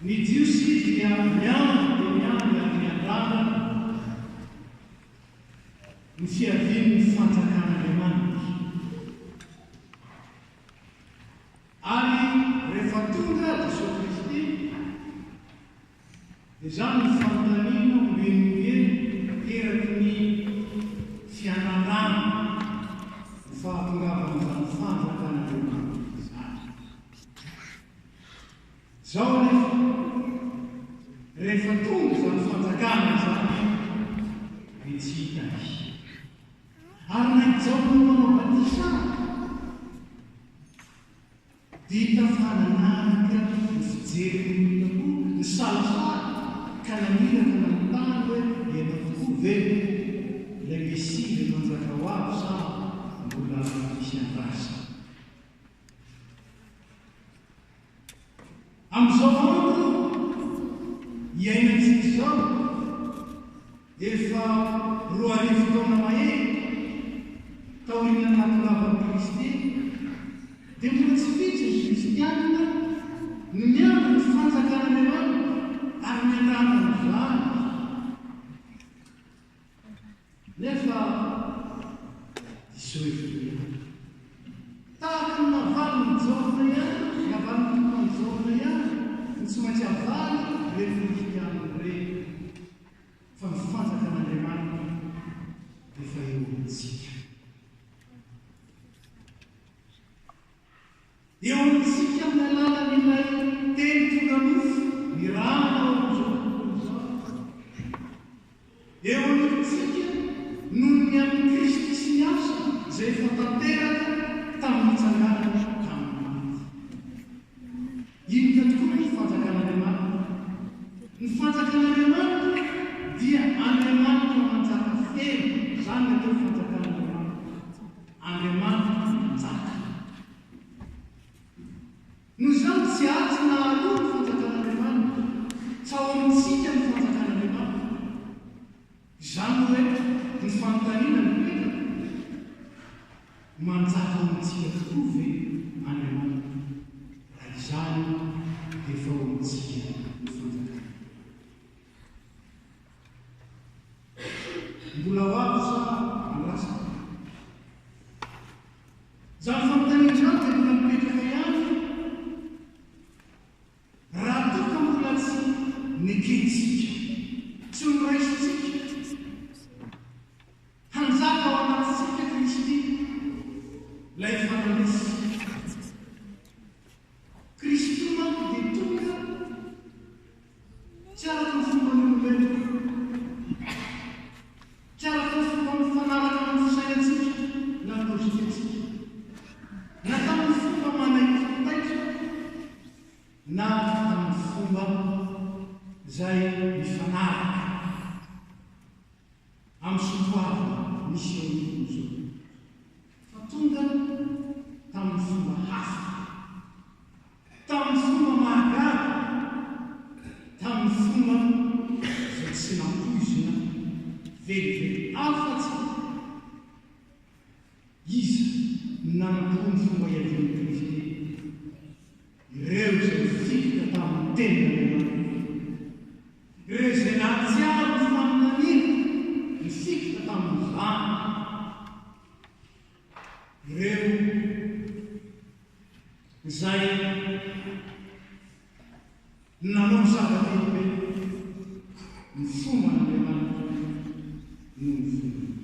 Ny Jiosy dia miandry dia miandry ary miandrandra ny fiavian'ny Fanjakan'Andriamanitra. Ary rehefa tonga Jesoa Kristy, dia izany no fanontaniana ombieny ombieny eraky ny fiandrandràna ny fahatongavan'izany Fanjakan'Andriamanitra izany. Izao anefa, rehefa tonga izany Fanjakana izany, dia tsy hitany. Ary na i Jaona Mpanao Batisa aza dia hita fa nanaraka ny fijerin'ny olona koa, nisalasala ka naniraka nanontany hoe, Ianao tokoa ve ilay Mesia, ilay Mpanjaka ho avy, sa mbola misy andrasana? Amin'izao andro iainantsika izao, efa 2000 taona mahery taorian'ny nahatongavan'i Kristy, dia mbola tsy vitsy ny Kristianina no miandry ny Fanjakan'Andriamanitra ary miandrandra an'izany. Nefa diso hevitra ihany. Tahaka ny navalin'i Jaona ihany, navalin'ny Tompo an'i Jaona ihany no tsy maintsy havaly ireny Kristianina ireny fa ny fanjakan'Andriamanitra dia efa eo amintsika. Eo amintsika amin'ny alalan'ilay Teny tonga nofo nirahana ao amin'izao tontolo izao. Eo anivontsika noho ny amin'i Kristy sy ny asany izay efa tanteraka tamin'ny nitsanganany tamin'ny maty. Inona tokoa moa ny Fanjakan'Andriamanitra? Ny Fanjakan'Andriamanitra dia Andriamanitra manjaka feno, izany ny atao hoe Fanjakan'Andriamanitra. Andriamanitra manjaka. Noho izany, tsy atsy na aloha ny Fanjakan'Andriamanitra. Tsy ao amintsika ny Fanjakan'Andriamanitra. Izany hoe, ny fanontaniana mipetraka, Manjaka ao amintsika tokoa ve Andriamanitra? Raha izany, dia efa ao amintsika ny Fanjakany. Mbola ho avy sa andrasana? Izany fanontaniana izany dia mbola mipetraka ihany raha toa ka mbola tsy nekentsika, tsy noraisintsika hanjaka ao anatintsika Kristy, ilay efa nandresy. Kristy manko dia tonga Tsy araka ny fomban'ny olombelona. Tsy araka ny fomba mifanaraka amin'ny fisainantsika na ny lojikantsika. Na tamin'ny fomba manaitaitra na tamin'ny fomba izay mifanaraka amin'ny soatoavina misy eo anivon'izao. Fa tonga tamin'ny fomba hafa. Tamin'ny fomba mahagaga, tamin'ny fomba izay tsy nampoizina velively afa-tsy Iza no nanam-po ny fomba hiavian'i Kristy? Ireo izay nifikitra tamin'ny Tenin'Andriamanitra. Ireo izay nahatsiaro ny faminaniana, nifikitra tamin'izany. Ireo izay nanao zava-dehibe ny fomban'Andriamanitra noho ny fombany.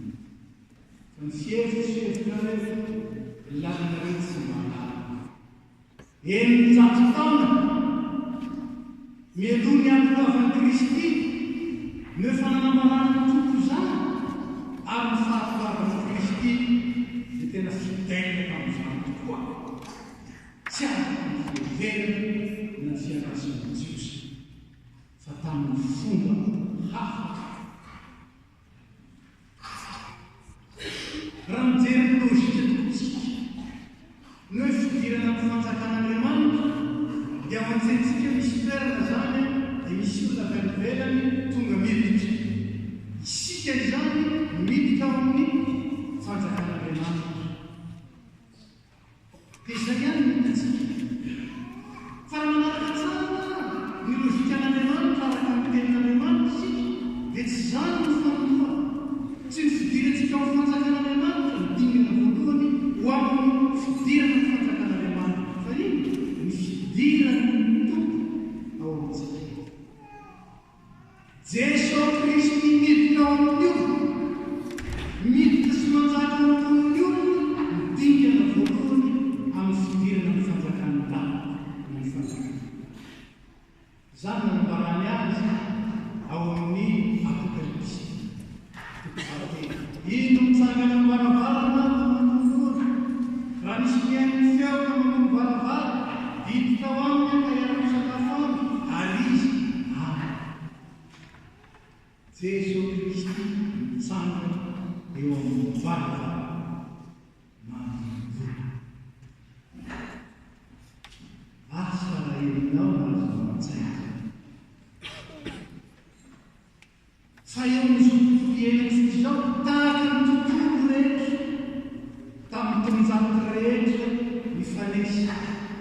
Fa ny fihevitro sy hevitrareo, ny lalanareo tsy mba lalako. 600 taona mialoha ny hahatongavan'i Kristy no efa nanambaran'ny Tompo izany, ary ny fahatongavan'i Kristy dia tena fidèle tamin'izany tokoa, tsy araka ny fiheverana na ny fiandrasan'ny Jiosy, fa tamin'ny fomba hafa. Raha mijery ny lojika tokoa isika, ny hoe fidirana amin'ny fanjakan'Andriamanitra dia ao an-tsaintsika misy toerana izany dia misy olona avy any ivelany tonga miditra. Isika izany miditra ao amin'ny fanjakan'Andriamanitra. Dia izay ihany no hitantsika. Fa raha manaraka tsara ny lojika.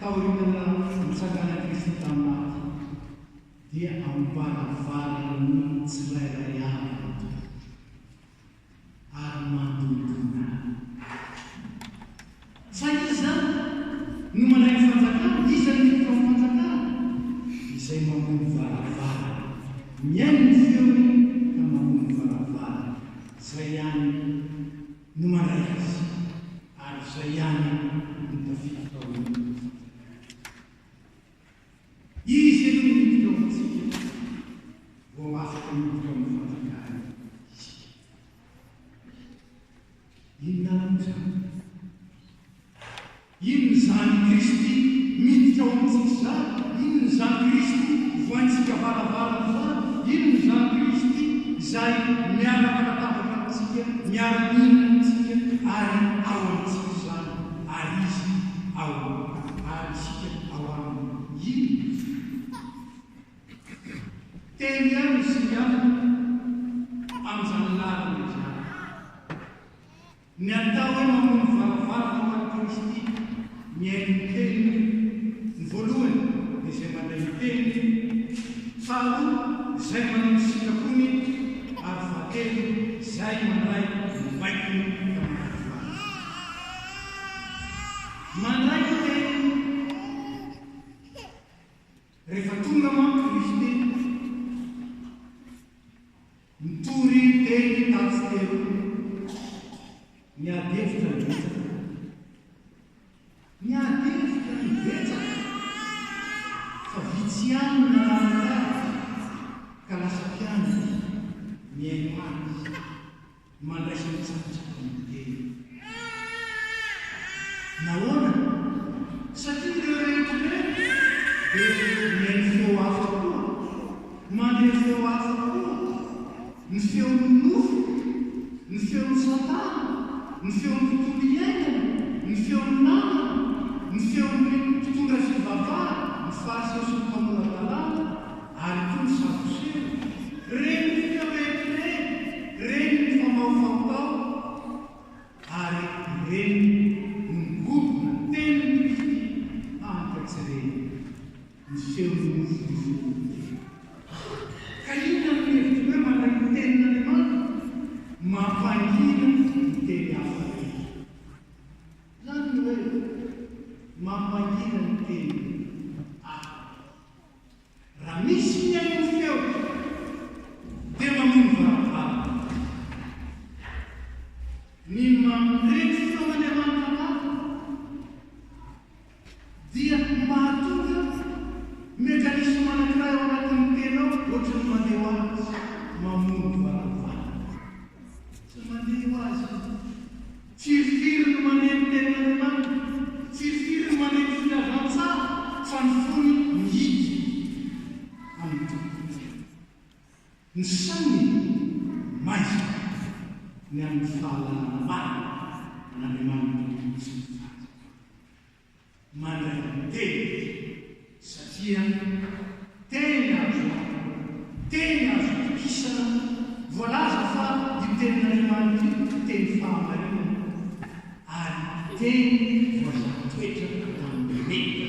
taorian'ny nitsanganan'i Kristy tamin'ny maty, dia am-baravaran'ny tsirairay avy ny Tompo, ary mandondona. Fa iza no mandray ny fanjakana? Iza no miditra ao amin'ny fanjakana? Izay mamoha ny varavarana. Mihaino ny feony ka mamoha ny varavarana. Izay ihany no mandray azy, ary izay ihany no tafiditra ao amin'ny fanjakana. Izy aloha no miditra ao amintsika vao afaka miditra ao amin'ny fanjakany isika. Inona ary moa izany? Inona izany Kristy miditra ao amintsika izany? Inona izany Kristy vohaintsika varavarana izany? Inona izany Kristy izay miaraka latabatra amintsika, miara-mihinana amintsika ary ao amintsika izany, ary Izy ao ary isika ao aminy? Inona izany? Teny ihany no singanina amin'izany lalana izany. Ny atao hoe mamono varavarana ho an'i Kristy, mihaino ny teniny, ny voalohany dia izay mandray ny teniny, faharoa izay manao ny sitrapony ary fahatelo izay mandray ny baikony ka mankatò azy. Mandray ny teniny. Rehefa tonga manko Kristy, nitory teny tatsy teroa, niady hevitra ny betsaka. Niady hevitra ny betsaka, fa vitsy ihany no nanaraka azy ka lasa mpianany, mihaino azy. Mandray sy mitsanotsano ny teny. Nahoana? Satria ireo rehetra ireo dia mihaino feo hafa koa, mandre feo hafa koa, ny feon'ny nofo, ny feon'i Satana, ny feon'ny tontolo iainana, ny feon'ny namana, ny feon'ny mpitondra fivavahana, ny Fariseo sy ny mpanora-dalàna, Ary koa ny Sadoseo, reny ny feo rehetra ireny, reny ny mifamahofaho tao, ary ireny no nigodona ny tenin'i Kristy hany ka tsy reny ny feon'ny nofo ny feon'ny teny. Ka inona no hevitry ny hoe mandray ny tenin'Andriamanitra? Mampangina ny teny hafa rehetra. Izany ny hoe mampangina ny teny hafa rehetra. Raha misy mihaino ny feoko, dia mamono varavarana. Ny mandre ny feon'Andriamanitra marina dia mahatonga mécanisme anankiray ao anatin'ny tena ao ohatran'ny mandeha ho azy, mamono varavarana. Tsy mandeha ho azy io. Firifiry no mandeha ny tenin'Andriamanitra, firifiry no mandeha ny filazantsara fa ny fony mihidy amin'ny Tompo. Ny sainy maizina ny amin'ny fahalalana marina an'Andriamanitra sy ny fanjakany. Mandray ny teny satria teny azo antoka, teny azo itokisana, voalaza fa io tenin'Andriamanitra io teny fahamarinana ary teny voazaha toetra tamin'ny rehetra.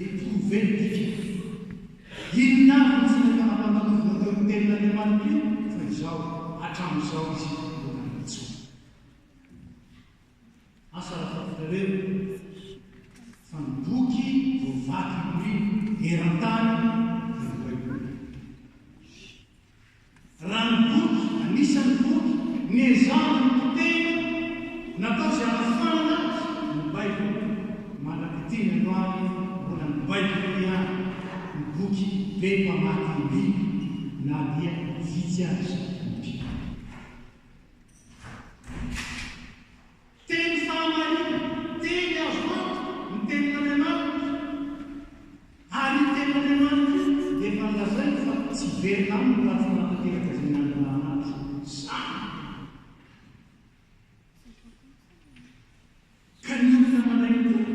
Éprouver ny dikany. Inona avy no tsy nahitana fampandovana teo amin'ny tenin'Andriamanitra io fa izao hatramin'izao izy mbola mijoro. Asa raha fantatrareo fa ny boky voavaky indrindra eran-tany dia ny Baiboly. Raha ny boky, anisan'ny boky nezahana nopotehina, natao izay hanafoanana azy, ny Baiboly. Mandrak'ity ny androany mbola ny Baiboly ihany no boky be mpamaky indrindra na dia vitsy aza ny mpino. Teny fahamarinana, teny azo antoka ny tenin'Andriamanitra. Ary io tenin'Andriamanitra io dia efa nolazainy fa tsy hiverina aminy raha tsy manatanteraka izay nanirahana azy. Izany no teniny. Ka ny olona mandray ny Tompo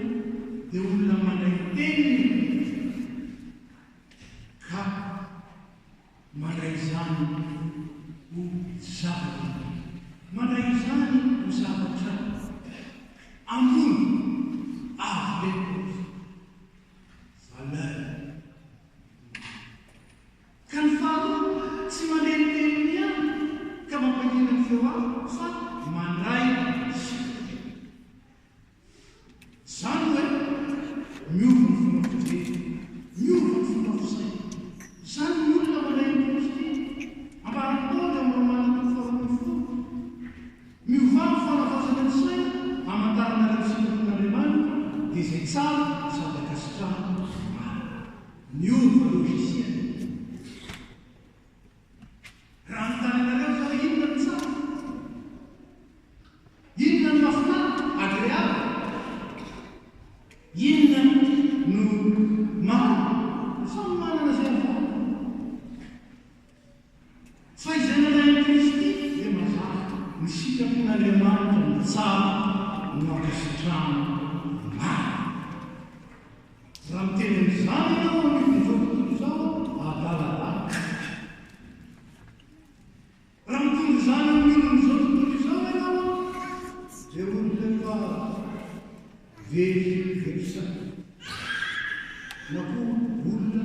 dia olona mandray ny teniny ka mandray izany ho zava-dehibe, mandray izany ho zavatra ambony, avo lenta. tsara sady ankasitrahana no marina. Miova logiciel. Raha anontany anareo izao inona no tsara? Inona no mahafinaritra, agréable? Inona no marina? Samy manana izay avoakany. Fa izay nandray an'i Kristy dia mazava, ny sitrapon'Andriamanitra no tsara, no ankasitrahana, no marina. Raha miteny an'izany ianao anivon'izao tontolo izao, adaladala. Raha mitondra izany amin'ny olon'izao tontolo izao ianao, dia olona efa very very saina, na koa olona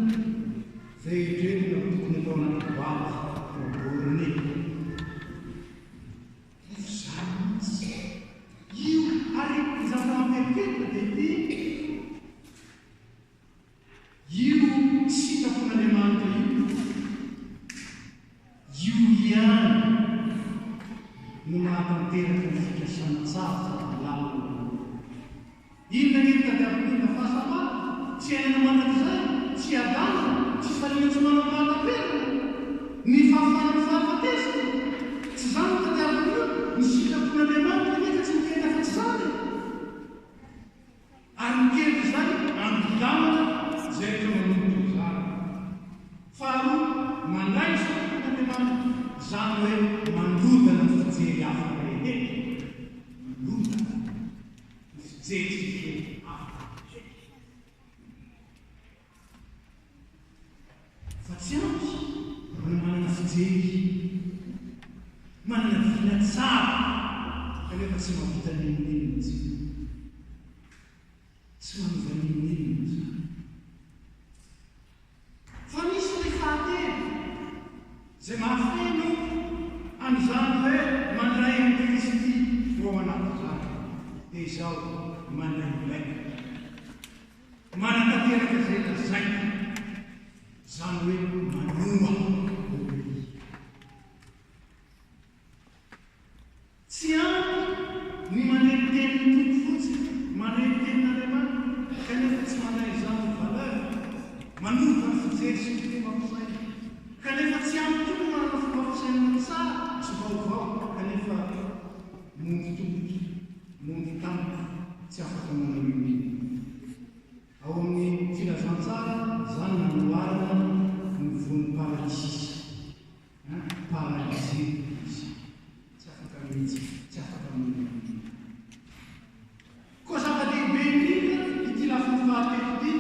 izay eritreretina fa tokony atao anaty boaty, atao borné. Nefa izany mihitsy io. Ary ny zavatra mampieritreritra dia ity. Io sitrapon'Andriamanitra io, io ihany no mahatanteraka ny fikasana tsara sady lalina ho an'ny olona. Inona ange no tadiavin'ny olona? Fahasambarana? Fiainana mandrakizay? Fiadanana? Fifaliana tsy manam-pahataperana? Ny fahafahana amin'ny fahafatesana? Tsy izany no tadiavin'ny olona. Ny sitrapon'Andriamanitra anefa tsy miteny afa-tsy izany e! Ary mikendry izany hampilamina izay rehetra manomboka izany. Faharoa, mandray ny sitrapon'Andriamanitra, izany hoe mandrodana ny fijery hafa rehetra. Mandrodana ny fijery sy fijery hafa rehetra. Fa tsy ampy ny manana fijery, manana vina tsara kanefa tsy mahavita n'inon'inona isika. Tsy manova n'inon'inona izany. Fa misy ilay fahatelo izay mahafeno an'izany hoe mandray an'i Kristy ho ao anatin'izany, dia izao, mandray baiko. Manatanteraka izay lazaina, izany hoe manoa, obéir. Tsy ampy ny mandre ny tenin'ny Tompo fotsiny, mandre ny tenin'Andriamanitra, kanefa tsy mandray izany ho valeur, manova ny fijery sy ny fomba fisainana. Kanefa tsy ampy koa ny manana fomba fisainana tsara sy vaovao, kanefa mondy tongotra. Nony tampoka, tsy afaka manao inon'inona. Ao amin'ny Filazantsara, izany nanoharana ny voan'ny paralysisa, hein, paralysé izy. Tsy afaka mihetsika, tsy afaka manao inon'inona. Koa zava-dehibe indrindra ity lafiny fahatelo ity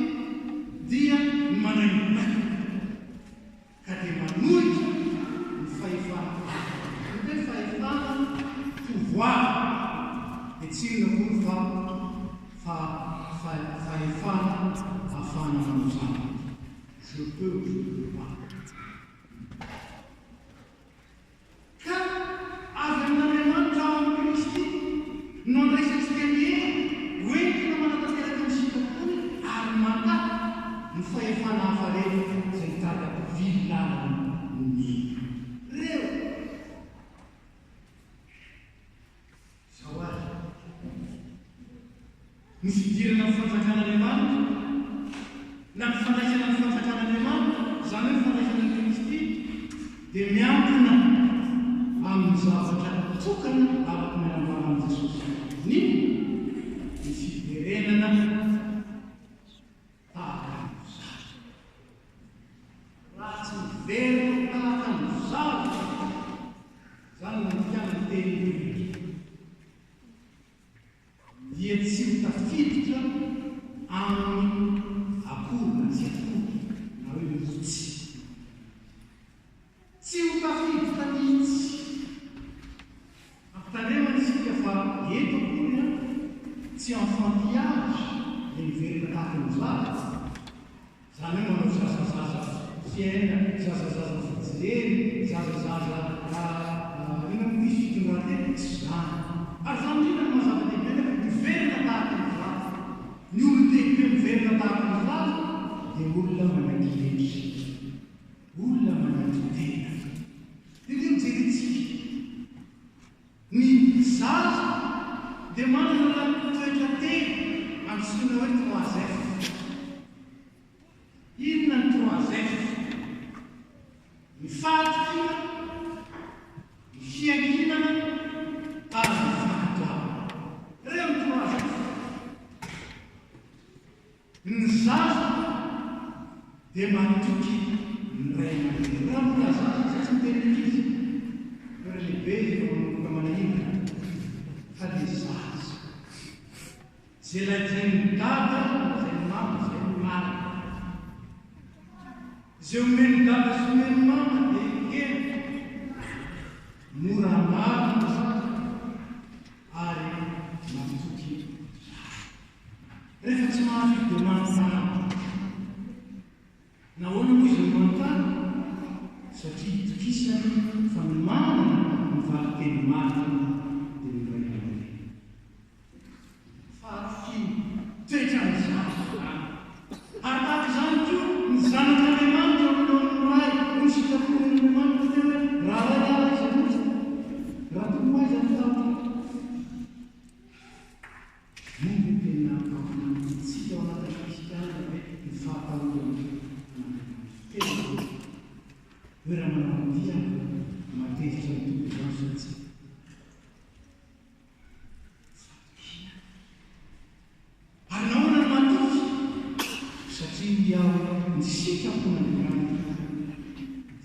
dia ny mandray ny baiko. Ka dia manohitra ny fahefana hafa. Ny hoe fahefana, pouvoir, dia tsy inona akory fa fa fa fahefana ahafahana manao zavatra. Je peux ou je ne peux pas. Ka avy amin'Andriamanitra ao amin'i Kristy no andraisantsika ny hery hoentina manatanteraka ny sitrapony ary maka ny fahefana hafa rehetra izay mitady hampivily lalana ny ireo. Izao àry, ny fidirana amin'ny Fanjakan'Andriamanitra, na ny fandraisana ny Fanjakan'Andriamanitra, izany hoe ny fandraisana an'i Kristy, dia miankina amin'ny zavatra tokana araka ny nambaran'i Jesosy. N'inona? Ny fiverenana tahaka ny zaza. Raha tsy miverina tahaka ny zaza, izany no nandikana ny teny grika, dia tsy ho tafiditra amin'ny akoho na tsy akoho na hoe mihitsy. Tsy ho tafiditra mihitsy. Ampitandremana isika fa eto akory an, tsy enfantillage ilay miverina tahaka ny zaza, izany hoe manao zazazaza fiaina, zazazaza fijery, zazazaza inona moa izy fitondran-tena, tsy izany. Ary izany indrindra no maha zava-dehibe ny hoe miverina tahaka ny zaza. Ny olon-dehibe miverina tahaka ny zaza dia olona manankiletry. Olona manetry tena. Dia ndeha mijery antsika. Ny zaza dia manana toetra tena. antsoina hoe trois F. Inona ny trois F? Ny fahatokiana, ny fiankinana ary ny fankatoavana. Ireo ny trois F. Ny zaza dia matoky ny ray aman-dreny. Raha mbola zaza izy tsy miteny ankizy, fa raha lehibe izy efa manomboka manahirana fa le zaza. Izay lazain'i dada no lazain'i mama, izay no marina. Izay omen'i dada sy omen'i mama dia ekena. Mora marina ny zaza ary matoky zaza. Rehefa tsy mahazo izy dia manontany. Nahoana moa izy no manontany? Satria itokisany fa ny manana ny valinteny marina dia ny ray aman-dreny. Fahatokiana, toetran'ny zaza izany. Ary tahaka izany koa ny zanak'Andriamanitra eo anoloan'ny Ray, hoy ny sitrapon'Andriamanitra teo hoe, Raha Ray aho aiza no iza? Raha Tompo aiza no tahotra? Moa ve tena ao anatintsika ao anatin'ny kristiana ve ny fahatahorana an'Andriamanitra? Tena ve? Hoe raha manao an'ity aho, mahatezitra ny Tompo izany sa tsia? Fatokiana. Ary nahoana no matoky? Satria hoy aho hoe ny sitrapon'Andriamanitra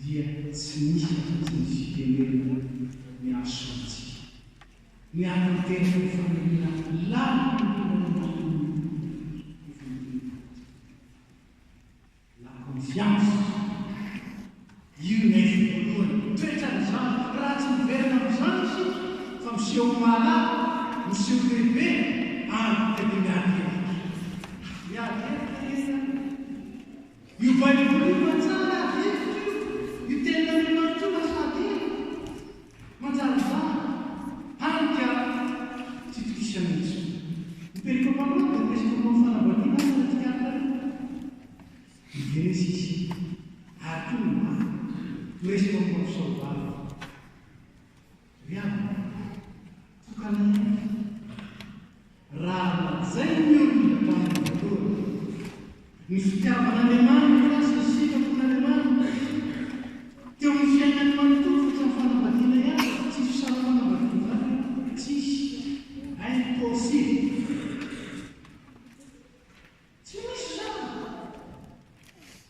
dia tsy misy afa-tsy ny fitenenana ny hahasoa antsika. Ny hahatanteraka ny faniriana lalina indrindra ao anatin'ny ny faniriana. La confiance. Io ny F voalohany. Toetran'izany. Raha tsy miverina amin'izany isika fa miseho ho mahalala, miseho lehibe, any dia dia miady hevitra. Miady hevitra anie izany. Io baiboly io manjary ady hevitra io. Io tenin'Andriamanitra io lasa ady hevitra. Manjary zany. Hany ka tsy itokisana intsony. Ny perikopa aloha dia miresaka momba ny fanambadiana ary raha tsikaritrareo. Ny Genesisy ary koa ny Marka miresaka momba ny fisaovavy. Ry havana, tokana ihany. Raha lazain'ny olona tamin'ny voalohany ny fitiavan'Andriamanitra sy ny sitrapon'Andriamanitra teo amin'ny fiainany manontolo fa tsy amin'ny fanambadiana ihany, tsisy fisaraham-panambadiana izany eo, tsisy, impossible. Tsy misy izany.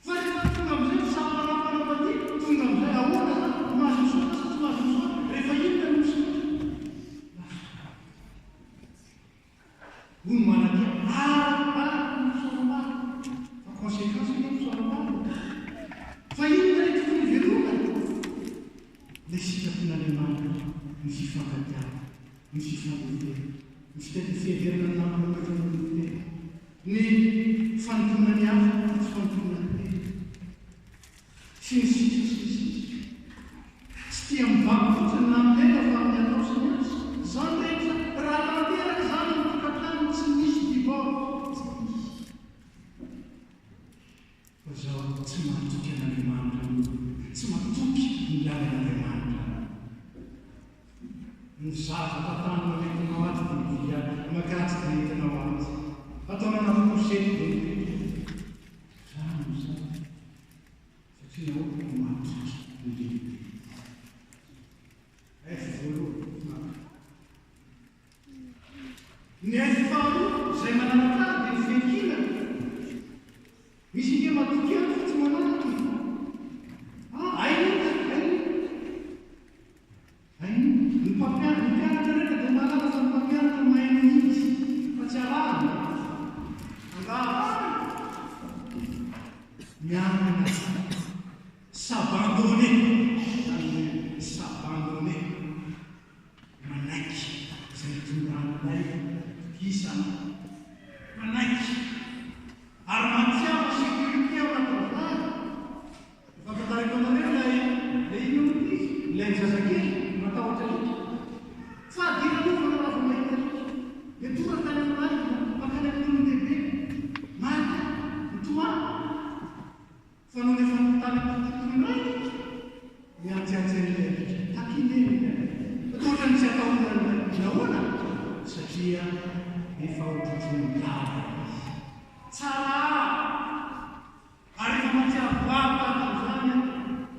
Fa rehefa tonga amin'izay ny fisaraham-panambadiana, tonga amin'izay ahoana izany? Mahazo misaotra sa tsy mahazo misaotra? Rehefa inona no misaotra? Lasa. Hoy ny Malakia, arakaraka ny fisaoram-bary. Fa conséquence anie ny fisaoram-bary e. Fa inona ilay tokony hivelomana? Ilay sitrapon'Andriamanitra, ny fifankatiavana, ny fifandeferana, ny fiheverana ny namana mihoatra noho ny tena, ny fanompoana ny hafa fa tsy fanompoana ny tena, sy ny sisa sy ny sisa. Tsy tia mivava fotsiny na amin'ny lela fa amin'ny atao sy ny asa. Izany rehetra, raha tanteraka izany amin'ny tokantrano, tsy misy divorce, tsy misy. Fa izaho tsy matoky an'Andriamanitra aloha, tsy matoky ny lalan'Andriamanitra aloha. Ny zaza tantanina hoentinao atsy dia mividy ahy, makatsy dia entinao atsy. Ataonao anaty poussette dia mipetraka. Izany no zava. Satria nahoana no matoky ny lehibe. F voalohany, matoky. Ny F faharoa izay manaraka azy dia ny fiankinana. Misy ange matoky ihany fa tsy manaraka e. Ah, hainy io ka, hainy io. Hainy io. Ny mpampianatra, ny mpianatra rehetra dia mahalala fa ny mpampianatra mahay mihitsy fa tsy arahana. Angaha arahana? Miankina. S'abandonner. Izany hoe s'abandonner. Manaiky izay nitondran'ilay isany. Manaiky. Ary mahatsiaro sécurité ao anatin'izany. Efa tantaraiko anareo ilay, ilay inona moa izy? Ilay zazakely matahotra alika. Fadiranovana raha vao mahita alika. Dia toraka any amin'ny rainy, mankany amin'ny olon-dehibe. Maty aho. Mitomany. Fa nony efa tany am-pototony indray izy, nihantsihantsy an'ilay alika. Takineny ilay alika. Toa ohatran'ny tsy atahorany indray. Nahoana? Satria. Satria efa ho trotroin-dava izy. Tsara ary rehefa mahatsiaro vavy tahaka an'izany aho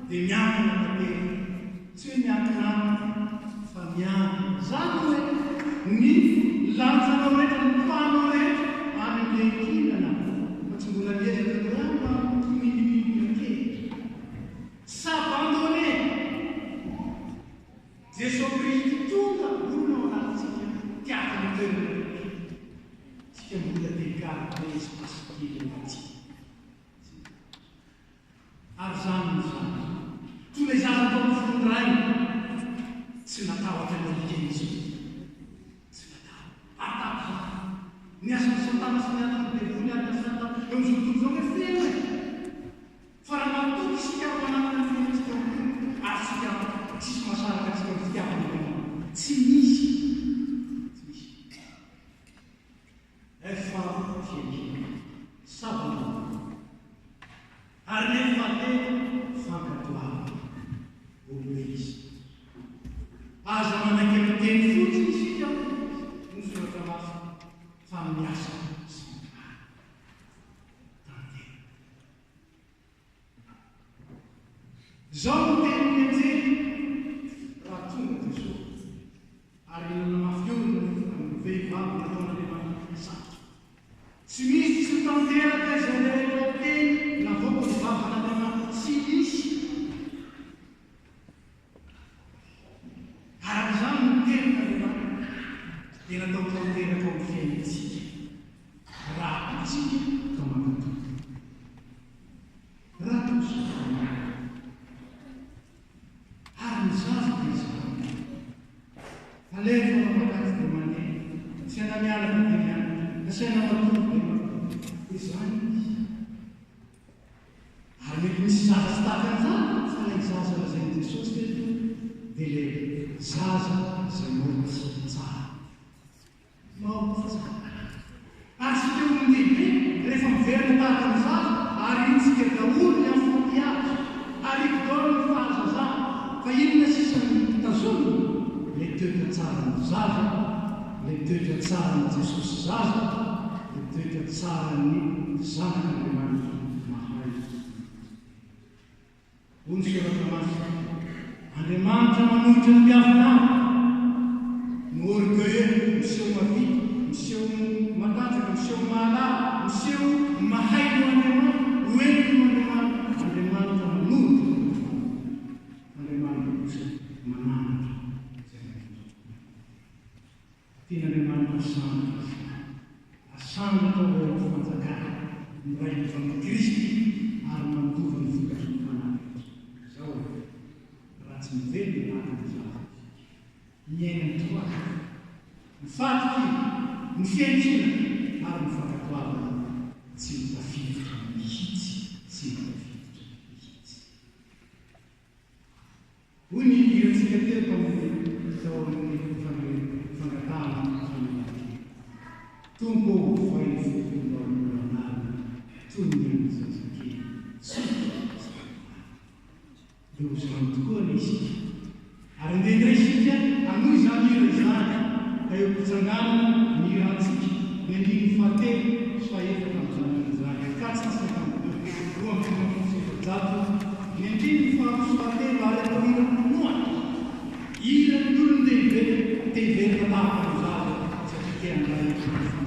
dia miankina tanteraka. Tsy hoe miankina aminy fa miankina. Izany hoe ny lanjanao rehetra, ny poids-nao rehetra any amin'ilay hihinana fa tsy mbola miezaka ny hoe mba mi-minimine kely. S'abandonner. Jesoa Kristy tonga olona ao anatintsika tiaka ny toerana rehetra. Tsika mbola te garder espace kely ho antsika. Ary izany no zany. Toy ilay zaza tao amin'ny fon'ny rainy. Tsy natahotra ny alika intsony. Tsy natahotra. Ary tahaka izany. Ny asan'i Satana sy ny adin'ny devoly ary ny asan'i Satana eo amin'izao tontolo izao ve feno e? Fa raha matoky isika ary mananana ny finoantsika amin'ny Tompo ary isika tsisy mahasaraka antsika amin'ny fitiavan'Andriamanitra. Tsy misy. Tsy misy. Efa fiankinana. Sabana. Ary ny fahatelo, fankatoavana. Obéissance. Aza manaiky amin'ny teny fotsiny isika hoy ny Soratra Masina fa amin'ny asa sy ny rariny. Tanteraka. Izao no tenin'ny anjely raha tonga Jesoa, ary nanamafy orina ny vehivavy nataon'Andriamanitra sarotra. Tsy misy tsy ho tanteraka izay rehetra teny navoakan'ny vavan'Andriamanitra, tsy misy. Araka izany ny tenin'Andriamanitra dia natao tanteraka ao amin'ny fiainantsika, raha toa isika ka mankatò. Raha toa isika ka mankatò. Ary ny zaza dia izany. Alefa ao makaty dia mandeha, asaina mianatra dia mianatra, asaina matory dia matory. Izany izy. Ary mety misy zaza tsy tahaka an'izany, fa ilay zaza lazain'i Jesosy teto dia ilay zaza izay maoty tsara. Maoty tsara. Ary isika olon-dehibe, rehefa miverina tahaka ny zaza, ariantsika daholo ny enfantillage, ariako daholo ny fahazazana, fa inona sisa no tazomina? Ilay toetra tsaran'ny zaza, ilay toetra tsaran'i Jesosy zaza, Ny toetra tsaran'ny Zanak'Andriamanitra mahay mitory. Hoy ny Soratra Masina, Andriamanitra manohitra ny mpiavonavona, ny orgueilleux, miseho mavita, miseho matanjaka, miseho mahalala, miseho mahay noho Andriamanitra, ho hendry noho Andriamanitra. Andriamanitra manohitra ny mpiavonavona. Andriamanitra kosa mananatra izay madio. Tian'Andriamanitra asandratra isika. Asandratra ho ao amin'ny fanjakany, miray lova amin'i Kristy ary mandova ny vokatry ny Fanahy rehetra. Izao àry, raha tsy mivelona tahaka ny zaza isika, miaina ny toaka, ny fahatokiana, ny fiankinana ary ny fankatoavana, tsy ho tafiditra mihitsy, tsy ho tafiditra mihitsy. Hoy ny hirantsika teo tamin'ny tao amin'ny fangatahana famelan-keloka, Tompo ô, ovay ny foko mba ho mora anarina toy ny an'ny zazakely tsotra sy marina. Dia ho izany tokoa anie isika. Ary andeha indray isika hanohy izany hira izany, ka eo am-pitsanganana ny hirantsika, ny andininy fahatelo sy fahefatra amin'izany hira izany, 452, 452. Ny andininy faharoa sy fahatelo ary atao hiram-pinoana, hiran'ny olon-dehibe te hiverina tahaka ny zaza satria te handray ny fanjakana.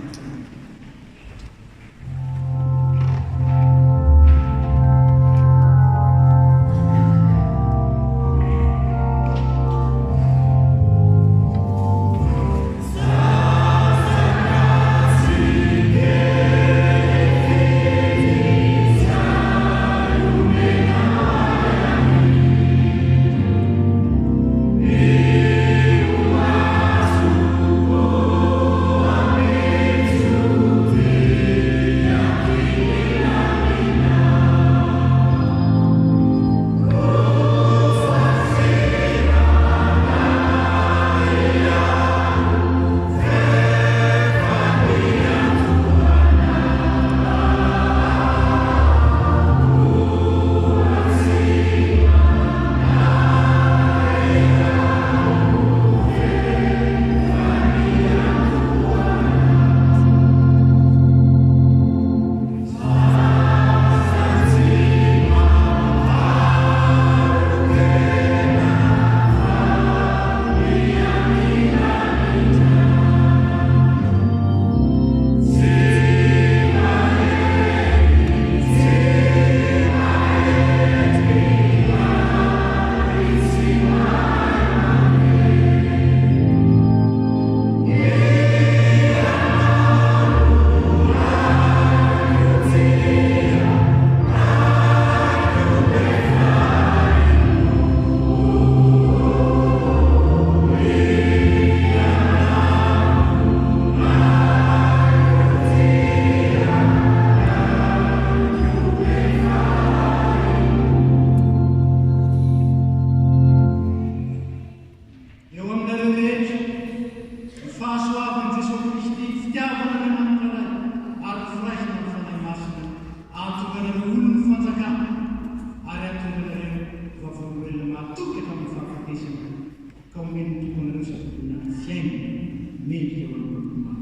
ny maty.